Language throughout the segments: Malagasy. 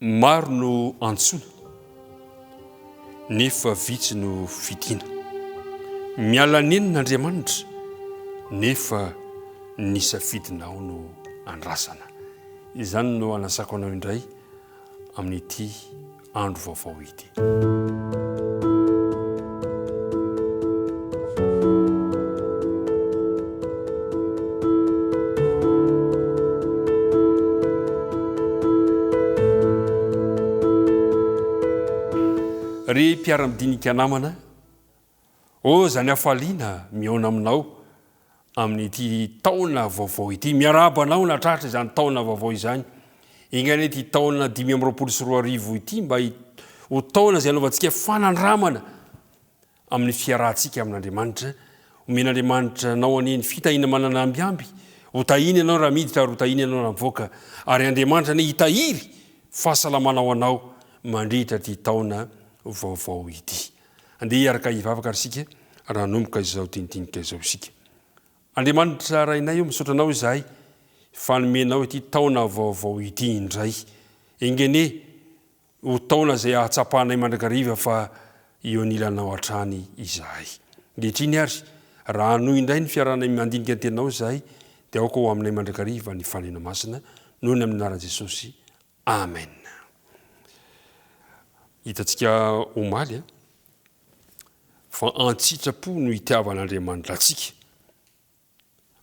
Maro no antsoina, nefa vitsy no fidina. Miala nenina Andriamanitra, nefa ny safidinao no andrasana. Izany no anasako anao indray amin'ity andro vaovao ity. Ry mpiara-midinika namana, ô izany hafaliana mihaona aminao amin'ity taona vaovao ity. Miarahaba anao nahatratra izany taona vaovao izany. Enga anie ity taona 2025 ity mba ho taona izay hanaovantsika fanandramana amin'ny fiarahantsika amin'Andriamanitra. Omen'Andriamanitra anao anie ny fitahiana manana ambiamby. Ho tahiny ianao raha miditra ary ho tahiny ianao raha mivoaka. Ary Andriamanitra anie hitahiry fahasalamana ho anao mandritra ity taona vaovao ity. Andeha hiaraka hivavaka ary isika raha hanomboka izao dinidinika izao isika. Andriamanitra Rainay o, misaotra Anao izahay fa nomenao ity taona vaovao ity indray. Enga anie ho taona izay hahatsapanay mandrakariva fa eo anilanao hatrany izahay. Ankehitriny ary, raha hanohy indray ny fiarahanay mandinika ny Teninao izahay, dia aoka ho aminay mandrakariva ny Fanahinao Masina, noho ny amin'ny anaran'i Jesosy. Amen. Hitantsika omaly fa an-tsitrapo no itiavan'Andriamanitra antsika.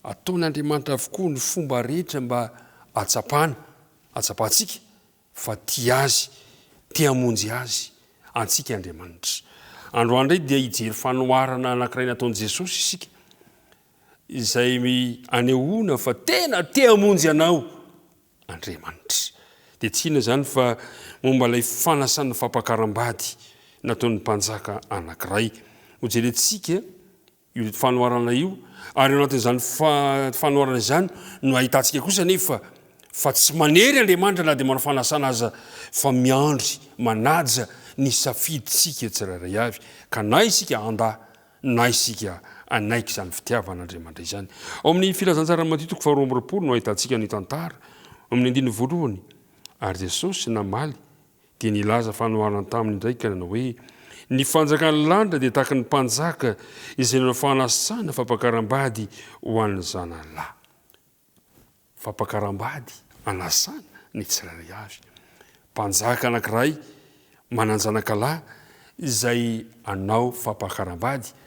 Ataon'Andriamanitra avokoa ny fomba rehetra mba hahatsapana, hahatsapantsika fa tia azy, te hamonjy azy, antsika Andriamanitra. Androany indray dia hijery fanoharana anankiray nataon'i Jesosy isika, izay anehoana fa tena te hamonjy anao Andriamanitra. Dia tsy inona izany fa momba ilay fanasan'ny fampakaram-bady nataon'ny mpanjaka anankiray. Hojerentsika io fanoharana io, ary ao anatin'izany fanoharana izany no ahitantsika kosa anefa fa tsy manery Andriamanitra na dia manao fanasana aza fa miandry, manaja ny safidintsika tsirairay avy, ka na isika handà na isika hanaiky izany fitiavan'Andriamanitra izany. Ao amin'ny Filazantsaran'i Matio toko faharoa amby 20 no ahitantsika ny tantara, ao amin'ny andininy voalohany, Ary Jesosy namaly dia nilaza fanoharana taminy indray ka nanao hoe, Ny fanjakan'ny lanitra dia tahaka ny mpanjaka izay nanao fanasana fampakaram-bady ho an'ny zanany lahy. Fampakaram-bady anasana ny tsirairay avy. Mpanjaka anankiray manan-janakalahy izay hanao fampakaram-bady.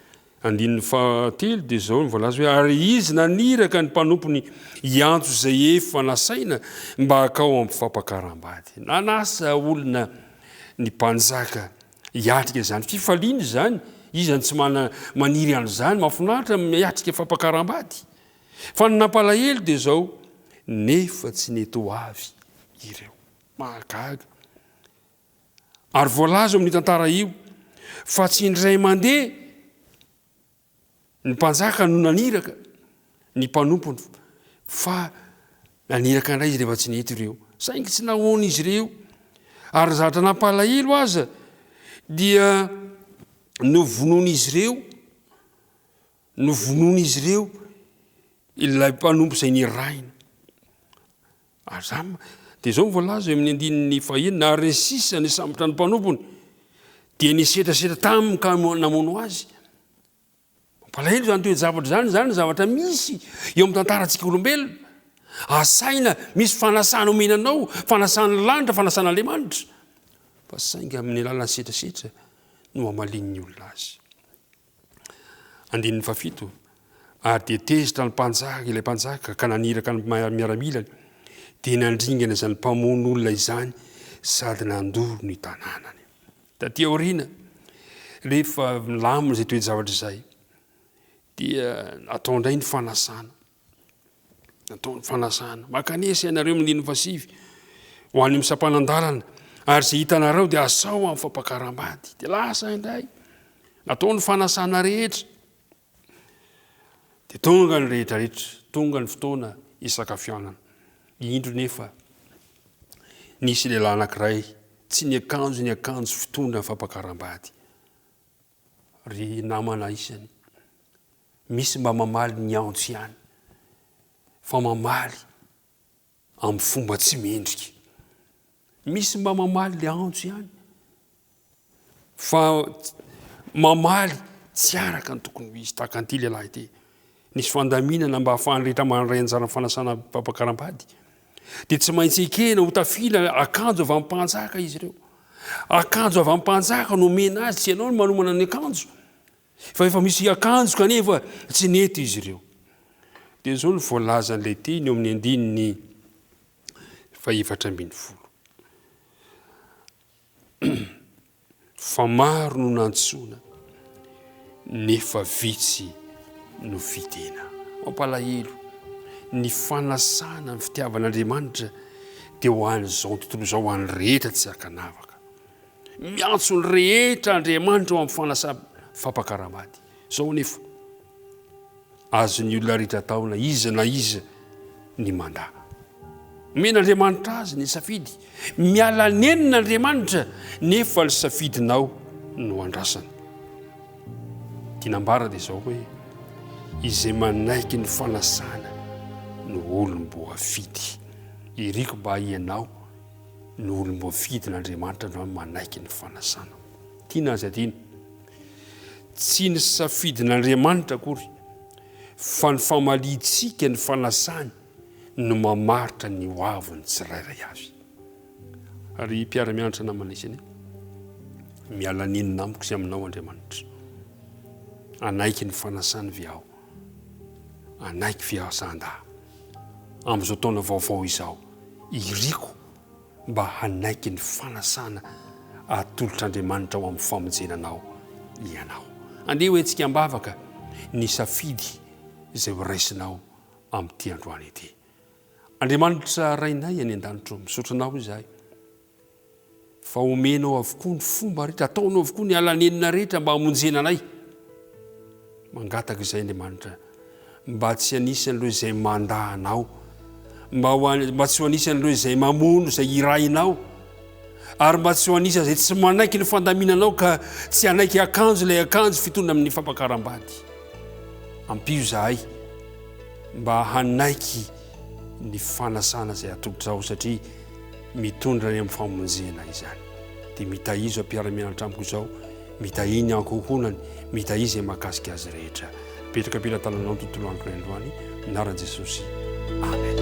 Andininy fahatelo dia izao no voalaza hoe, Ary izy naniraka ny mpanompony hiantso izay efa nasaina mba hakao amin'ny fampakaram-bady. Nanasa olona ny mpanjaka hiatrika izany fifaliana izany. Iza no tsy mana maniry an'izany? Mahafinaritra ny miatrika fampakaram-bady. Fa ny nampalahelo dia izao, nefa tsy nety ho avy ireo. Mahagaga. Ary voalaza eo amin'io tantara io fa tsy indray mandeha ny mpanjaka no naniraka ny mpanompony fa naniraka indray izy rehefa tsy nety ireo. Saingy tsy nahoana izy ireo. Ary ny zavatra nampalahelo aza dia novonoin'izy ireo Novonoin'izy ireo ilay mpanompo izay nirahina. Ary izany dia izao no voalaza eo amin'ny andininy fahenina, ary ny sisa nisambotra ny mpanompony dia nisetrasetra taminy ka namono azy. Mampalahelo izany toe-javatra izany, izany ny zavatra misy eo amin'ny tantarantsika olombelona. Asaina, misy fanasana omena anao, fanasan'ny lanitra, fanasan'Andriamanitra. Fa saingy amin'ny alalan'ny setrasetra no hamalian'ny olona azy. Andininy fahafito, Ary dia tezitra ny mpanjaka, ilay mpanjaka, ka naniraka ny miaramilany, dia nandringana izany mpamono olona izany sady nandoro ny tanànany. Taty aoriana, rehefa nilamina izay toe-javatra izay, dia natao indray ny fanasana. Natao ny fanasana. Mankanesa ianareo amin'ny andininy fahasivy, ho any amin'ny sampanan-dalana, ary izay hitanareo dia asao amin'ny fampakaram-bady. Dia lasa indray. Natao ny fanasana rehetra. Dia tonga ny rehetra rehetra, tonga ny fotoana hisakafianana. Indro nefa nisy lehilahy anankiray tsy niakanjo ny akanjo fitondra fampakaram-bady. Ry namana isany, misy mba mamaly ny antso ihany, fa mamaly amin'ny fomba tsy mendrika. Misy mba mamaly le antso ihany fa mamaly tsy araka ny tokony ho izy tahaka an'ity lehilahy ity. Nisy fandaminana mba hahafahan'ny rehetra mandray anjara amin'ny fanasana fampakaram-bady. Dia tsy maintsy ekena ho tafiana akanjo avy amin'ny mpanjaka izy ireo. Akanjo avy amin'ny mpanjaka no omena azy, tsy ianao no manomana ny akanjo. Fa efa misy akanjo kanefa tsy nety izy ireo. Dia izao no voalazan'ilay teny eo amin'ny andininy fahefatra ambin'ny folo. Fa maro no nantsoina, nefa vitsy no fidina. Mampalahelo, ny fanasana ny fitiavan'Andriamanitra dia ho an'izao tontolo izao, ho an'ny rehetra tsy ankanavaka. Miantso ny rehetra Andriamanitra ho amin'ny fanasana fampakaram-bady. Izao anefa, Azon'ny olona rehetra atao na iza na iza ny mandà. Omen'Andriamanitra azy ny safidy. Miala nenina Andriamanitra nefa ny safidinao no andrasany. Tiana ambara dia izao hoe izay manaiky ny fanasana no olom-boafidy. Iriko mba ianao no olom-boafidin'Andriamanitra androany manaiky ny fanasana. Tiana aza adino. Tsy ny safidin'Andriamanitra akory fa ny famaliantsika ny fanasany no mamaritra ny ho avin'ny tsirairay avy. Ry mpiara-mianatra namana isany, miala nenina amiko sy aminao Andriamanitra. Hanaiky ny fanasany ve aho? Hanaiky ve aho sa handà? Amin'izao taona vaovao izao, iriko mba hanaiky ny fanasana atolotr'Andriamanitra ho amin'ny famonjena anao ianao. Andeha ho entsika am-bavaka ny safidy izay ho raisinao amin'ity androany ity. Andriamanitra Rainay any an-danitra ô, misaotra Anao izahay fa omenao avokoa ny fomba rehetra, ataonao avokoa ny alanenina rehetra mba hamonjena anay. Mangataka izay Andriamanitra mba tsy anisan'ireo izay mandà anao, mba ho mba tsy ho anisan'ireo izay mamono izay irahinao, ary mba tsy ho anisan'izay tsy manaiky ny fandaminanao ka tsy hanaiky akanjo ilay akanjo fitondra amin'ny fampakaram-bady. Ampio izahay mba hanaiky ny fanasana izay atolotrao satria mitondra any amin'ny famonjena izany. Dia mitahizo mpiara-mianatra amiko izao, mitahia ny ankohonany, mitahia izay mahakasika azy rehetra. Mipetraka am-pelatananao ny tontolo andro indray androany, anaran'i Jesosy. Amen.